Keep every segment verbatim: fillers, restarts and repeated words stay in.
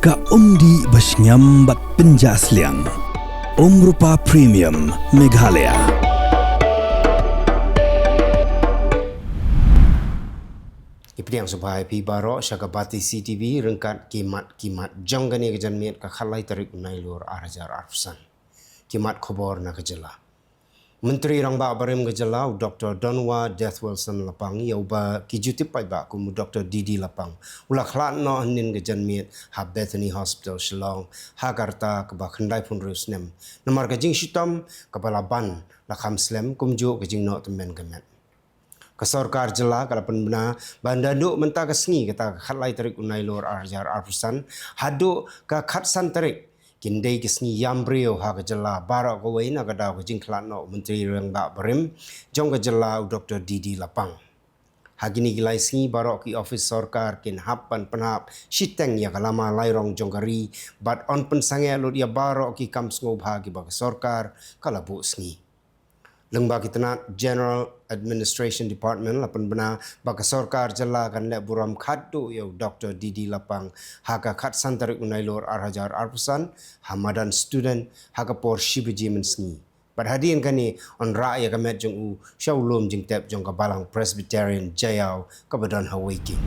Ka umdih ba shngiam bad pynjah sliang. Umrupa Premium Meghalaya. Ki pdiang sngewbha ïa phi baroh sha ka Batesi TV ryngkat ki mat ki mat jong kane ka janmiet ka khatlai tarik u Nailur arhajar arphew san. Ki mat khubor na ka jylla. Myntri Rangbah barim ka jylla u Doktor Donowa Death Wilson Lapang ïa uba ki ju tip paidbah kum u Doktor D D Lapang u la khlad noh hynnin ka janmiet ha Bethany Hospital Shillong ha ka rta kaba khyndai phew hynriew snem namar ka jingshitom kaba la ban la kham slem kumjuh ka jingnoh tymmen ka met. Ka sorkar jylla ka la pynbna ba naduh mynta ka sngi kata ka khatlai tarik u Nailur arhajar arphew san haduh ka khatsan tarik kin dei ki sngi ïam briew ha ka jylla baroh kawei na ka daw ka jingkhlad noh u Myntri Rangbah barim jong ka jylla u Doktor D D Lapang. Ha kine ki lai sngi baroh ki ophis sorkar kin hap ban pynhap shiteng ïa ka lama lairong jong ka ri bad yn pynsangeh lut ïa baroh ki kam sngewbha kiba ka sorkar ka la buh sngi. Lyngba ki tnat, General Administration Department la pynbna ba ka sorkar jylla kan leh burom khadduh ïa u Doktor D D Lapang ha ka khatsan tarik u Nailur arhajar arphew san ha madan Student ha ka por shi baje mynsngi. Bad hadien kane yn rah ïa ka met jong u sha u lum jingtep jong ka Balang Presbyterian Jaïaw kaba don ha Weiking.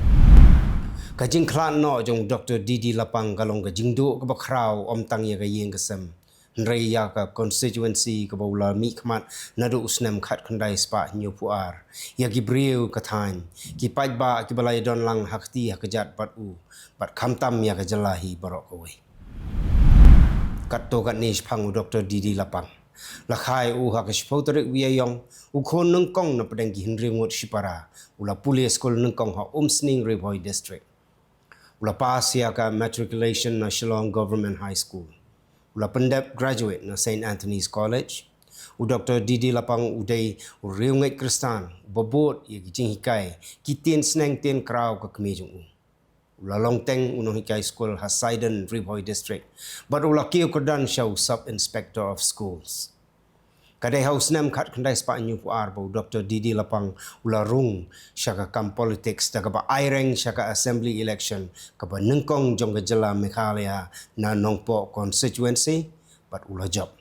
Ka jingkhlad noh jong u Doktor D D Lapang ka long ka jingduh kaba khraw ym tang ïa ka ïing ka sem hynrei ïa ka constituency kaba u la mihkhmat naduh u snem khatkhyndai spah hynñiewphew ar. Ïa ki briew ka thaiñ, ki paidbah kiba la ïadon lang ha kti ha kjat bad u bad khamtam ïa ka jylla hi baroh kawei. Katto katne shaphang u Doktor D D Lapang. La kha ïa u ha ka shiphew tarik u Ïaïong, u khun nyngkong na pdeng ki hynriew ngut shipara, u la pule skul nyngkong ha Umsning, Ri Bhoi District. U la pass ïa ka matriculation na Shillong Government High School. U la pyndep graduate na Saint Anthony's College. U Doktor D D Lapang u dei u riewngeit Khristan uba bud ïa ki jinghikai ki tien sneng tien kraw ka kmie jong u. U la long teng u nonghikai skul ha Saiden, Ri Bhoi District bad u la kiew kyrdan sha u Sub Inspector of Schools. Ka dei ha u snem khatkhyndai spah hynñiewphew ar ba u Doktor D D Lapang u la rung sha ka kam politics da kaba aireng sha ka assembly election kaba nyngkong jong ka jylla Meghalaya na Nongpoh constituency bad u la jop.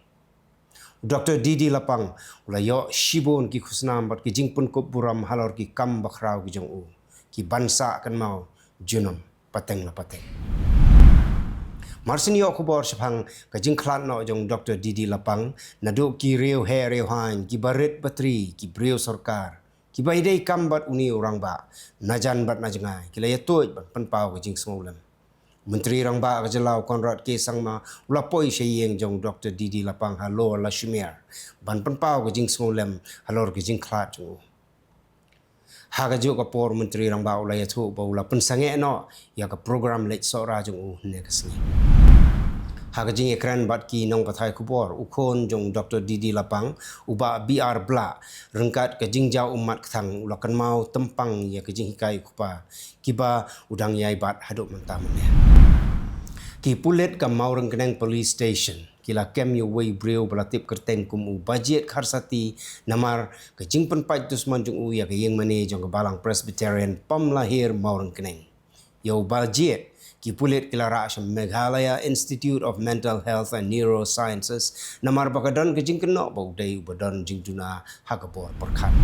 U Doktor D D Lapang u la ïoh shibun ki khusnam bad ki jingpynkup burom halor ki kam bakhraw ki jong u, ki ban sah kynmaw junom pateng la pateng. Mar shen ïoh khubor shaphang ka jingkhlad noh jong u Doktor D D Lapang, naduh ki riewheh riewhaiñ, ki barit batri, ki briew sorkar, kiba ïadei kam bad une u rangbah na jan bad na jngai ki la ïatuid ban pynpaw ka jingsngewlem. Myntri Rangbah ka jylla u Conrad K Sangma u la poi sha ïing jong u Doktor D D Lapang ha Lower Lashumer ban pynpaw ka jingsngewlem halor ka jingkhlad jong u. Ha kajuh ka por Myntri Rangbah u la ïathuh ba u la pynsangeh noh ïa ka program leit Sohra jong u hynne ka sngi. Ha ka jingïakren bad ki nongpathai khubor, u khun jong u Doktor D D Lapang, u Bah B R Blah, ryngkat ka jingjaw ummat kthang u la kynmaw tympang ïa ka jinghikai u kpa kiba u dang ïai bat haduh mynta mynne. Ki pulit ka Mawryngkneng Police Station ki la kem ïa uwei u briew ba la tip kyrteng kum u Bajied Kharsati namar ka jingpynpait dusmon jong u ïa ka ïingmane jong ka Balang Presbyterian Pamlahir Mawryngkneng. Ïa u Bajied ki pulit ki la rah sha Meghalaya Institute of Mental Health and Neurosciences namar ba ka don ka jingkynnoh ba u dei uba don jingduna ha ka bor pyrkhat.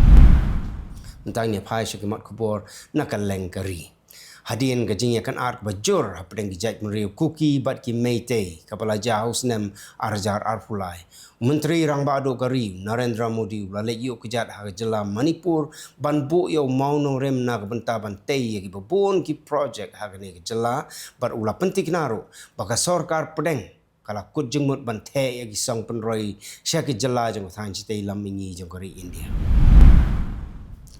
Mynta ngin ïa phai sha ki mat khubor na ka lyngkha ri. Hadien ka jingïakynad kaba jur hapdeng ki jaitbynriew Kuki bad ki Meitei kaba la jia ha u snem arhajar arphew lai, u Myntri Rangbah Duh ka ri u Narendra Modi u la leit ïuh kjat ha ka jylla Manipur ban buh ïa u mawnongrim na ka bynta ban tei ïa kiba bun ki projek ha kane ka jylla bad u la pynthikna ruh ba ka sorkar pdeng ka la kut jingmut ban theh ïa ki song pynroi sha ki jylla jong ka thaiñ shatei lam mihngi jong ka ri India.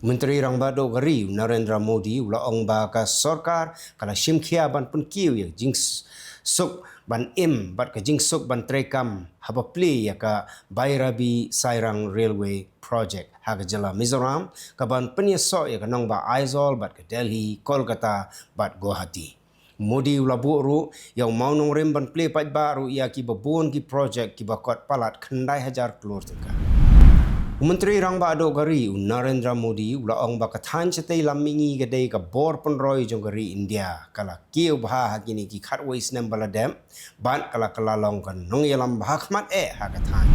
Myntri Rangbah Duh ka ri u Narendra Modi u la ong ba ka sorkar ka la shim khia ban pynkiew ïa ka jingsuk ban im bad ka jingsuk ban treikam haba plie ïa ka Bairabi Sairang Railway Project ha ka jylla Mizoram kaban pynïasoh ïa ka nongbah Aizawl bad ka Delhi, Kolkata bad Guwahati. Modi u la buh ruh ïa u mawnongrim ban plie paidbah ruh ïa kiba bun ki projek kiba kot palat khyndai hajar klur tyngka. U Myntri Rangbah Duh ka ri, u Narendra Modi, u la ong ba ka thaiñ shatei lam mihngi ka dei ka bor pynroi jong ka ri India, ka la kiew bha ha kine ki khatwei snem ba la dep, bad ka la kylla long ka nongïalam ba ha khmat eh ha ka thaiñ.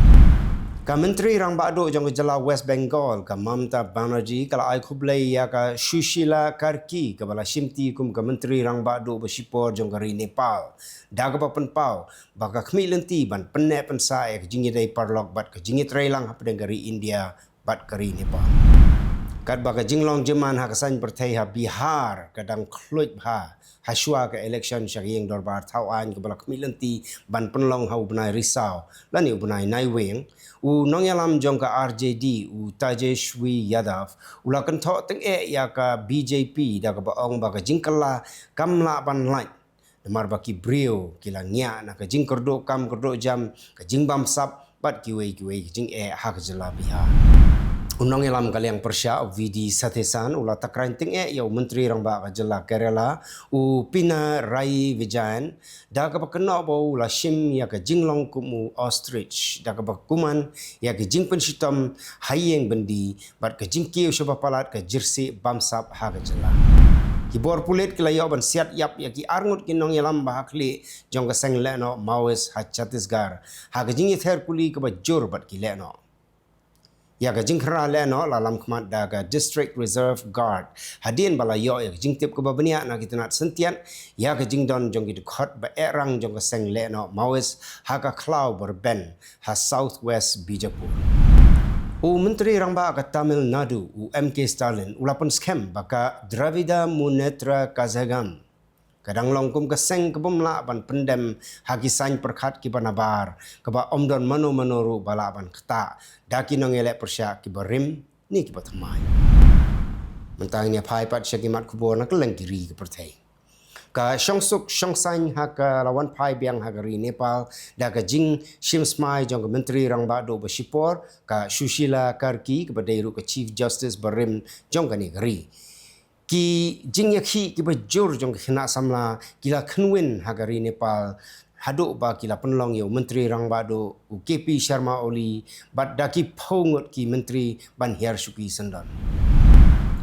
Ka Myntri Rangbah Duh jong ka jylla West Bengal, ka Mamata Banerjee, ka la ai khublei ïa ka Sushila Karki, kaba la shimti kum ka Myntri Rangbah Duh ba shipor jong ka ri Nepal, da kaba pynpaw ba ka khmih lynti ban pynneh pynsah ïa ka jingïadei paralok bad ka jingïatreilang hapdeng ka ri India bad ka ri Nepal. Katba ka jinglong jingman ha ka saiñ pyrthei ha Bihar ka dang khluid bha, ha shuwa ka election sha ka ïing dorbar thaw aiñ kaba la khmih lynti ban pynlong ha u bnai Risaw lane u bnai Naiwieng, u nongïalam jong ka R J D, u Tejashwi Yadav, u la kynthoh tyngeh ïa ka B J P da kaba ong ba ka jingkylla kam lah ban lait, namar ba ki briew ki la ngiah na ka jingkyrduh kam kyrduh jam, ka jingbamsap bad kiwei kiwei ki jingeh ha ka jylla Bihar. U nongïalam ka liang pyrshah, u V D Satheesan, u la takren tyngeh ïa u Myntri Rangbah ka jylla Kerala, u Pinarayi Vijayan, da kaba kynnoh ba u la shim ïa ka jinglong kum u ostrich, da kaba kumne ïa ka jingpynshitom ha ïing byndi bad ka jingkiew shaba palat ka jyrsieh bamsap ha ka jylla. Ki bor pulit ki la ïoh ban siat ïap ïa ki arngut ki nongïalam ba ha khlieh jong ka seng lehnoh Maoist ha Chhattisgarh, ha ka jingïather kuli kaba jur bad ki lehnoh. Ïa ka jingkhynra lehnoh la lam khmat da ka District Reserve Guard, hadien ba la ïoh ïa ka jingtip kaba bniah na ki tnat syntiat ïa ka jingdon jong ki dkhot ba eh rang jong ka seng lehnoh Maoist ha ka khlaw ba rben ha South West Bijapur. U Myntri Rangbah ka Tamil Nadu, u M K Stalin, u la pynskhem ba ka Dravida Munnetra Kazhagam ka dang long kum ka seng kabym lah ban pyndem ha ki saiñ pyrkhat kiba nabar, kaba ym don mano mano ruh ba lah ban ktah da ki nongïaleh pyrshah kiba rim ne kiba thymmai. Mynta ngin ïa phai pat sha ki mat khubor na kylleng ki ri ka pyrthei. Ka shongsuk shongsaiñ ha ka la wan phai biang ha ka ri Nepal da ka jingshim smai jong ka Myntri Rangbah Duh ba shipor, ka Sushila Karki, kaba dei ruh ka Chief Justice barim jong kane ka ri. Ki jingïakhih kiba jur jong ka khynnah samla ki la khynwin ha ka ri Nepal, haduh ba ki la pynlong ïa u Myntri Rangbah Duh, u K P Sharma Oli, bad da ki phew ngut ki myntri ban hiar shuki syndon.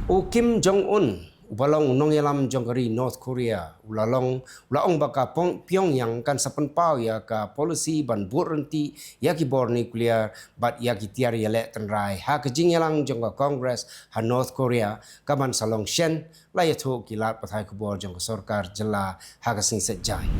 U Kim Jong Un, uba long u nongïalam jong ka ri North Korea, u la long, u la ong ba ka Pyong-, Pyongyang kan sa pynpaw ïa ka policy ban bud ryntih ïa ki bor nuclear bad ïa ki tiar ïaleh tynrai ha ka jingïalang jong ka Congress ha North Korea, kaban sa long shen la ïathuh ki lad pathai khubor jong ka sorkar jylla ha ka sngi Saitjaiñ.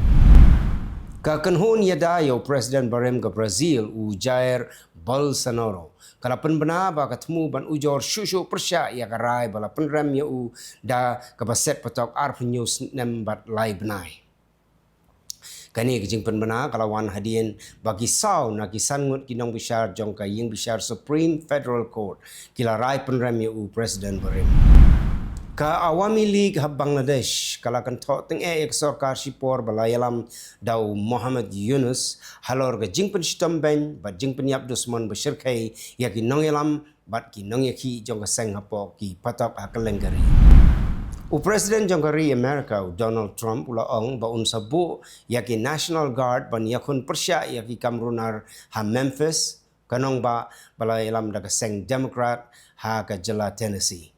Ka kynhun ïada ïa u President barim ka Brazil, u Jair Bolsonaro, ka la pynbna ba ka thmu ban ujor shuh shuh pyrshah ïa ka rai ba la pynrem ïa u da kaba set patok arphew hynñiew snem bad lai bnai. Kane ka jingpynbna ka la wan hadien ba ki saw na ki san ngut ki nongbishar jong ka ïingbishar Supreme Federal Court ki la rai pynrem ïa u President barim. Ka Awami League ha Bangladesh ka la kynthoh tyngeh ïa ka sorkar shipor ba la ïalam da u Muhammad Yunus halor ka jingpynshitom beiñ bad jingpynïap dusmon ba shyrkhei ïa ki nongïalam bad ki nongïakhih jong ka seng hapoh ki patok ha kylleng ka ri. U President jong ka ri America, u Donald Trump, u la ong ba un sa buh ïa ki National Guard ban ïakhun pyrshah ïa ki kam runar ha Memphis, ka nongbah ba la ïalam da ka seng Democrat ha ka jylla Tennessee.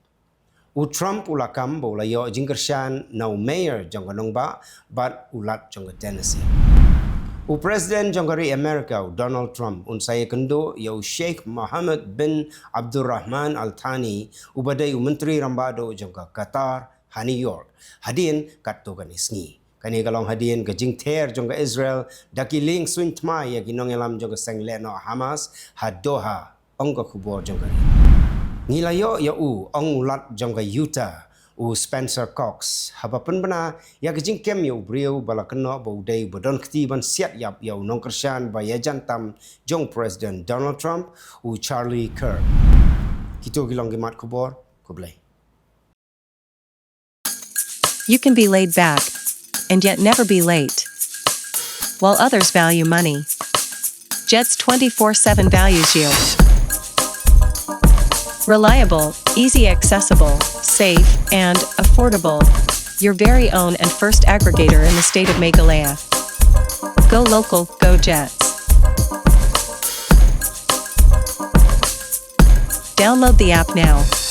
U Trump u la kam ba u la ïoh jingkyrshan na u mayor jong ka nongbah bad u lat jong ka Tennessee. U President jong ka ri America, u Donald Trump, un sa ïakynduh ïa u Sheikh Mohammed bin Abdulrahman Al Thani, uba dei u Myntri Rangbah Duh jong ka Qatar, ha New York hadien katto katne sngi. Kane ka long hadien ka jingther jong ka Israel da ki liengsuiñ thymmai ïa ki nongïalam jong ka seng lehnoh Hamas ha Doha, ong ka khubor jong ka ri. Ngi la ïoh ïa u, ong u lat jong ka Utah, u Spencer Cox, haba pynbna ïa ka jingkem ïa u briew ba la kynnoh ba u dei uba don kti ban siat ïap ïa u nongkyrshan ba ïajan tam jong President Donald Trump, u Charlie Kirk. Kito ki long ki mat khubor. Khublei. You can be laid back and yet never be late. While others value money, Jet's twenty-four seven values you. Reliable, easy accessible, safe, and affordable. Your very own and first aggregator in the state of Meghalaya. Go local, go Jets. Download the app now.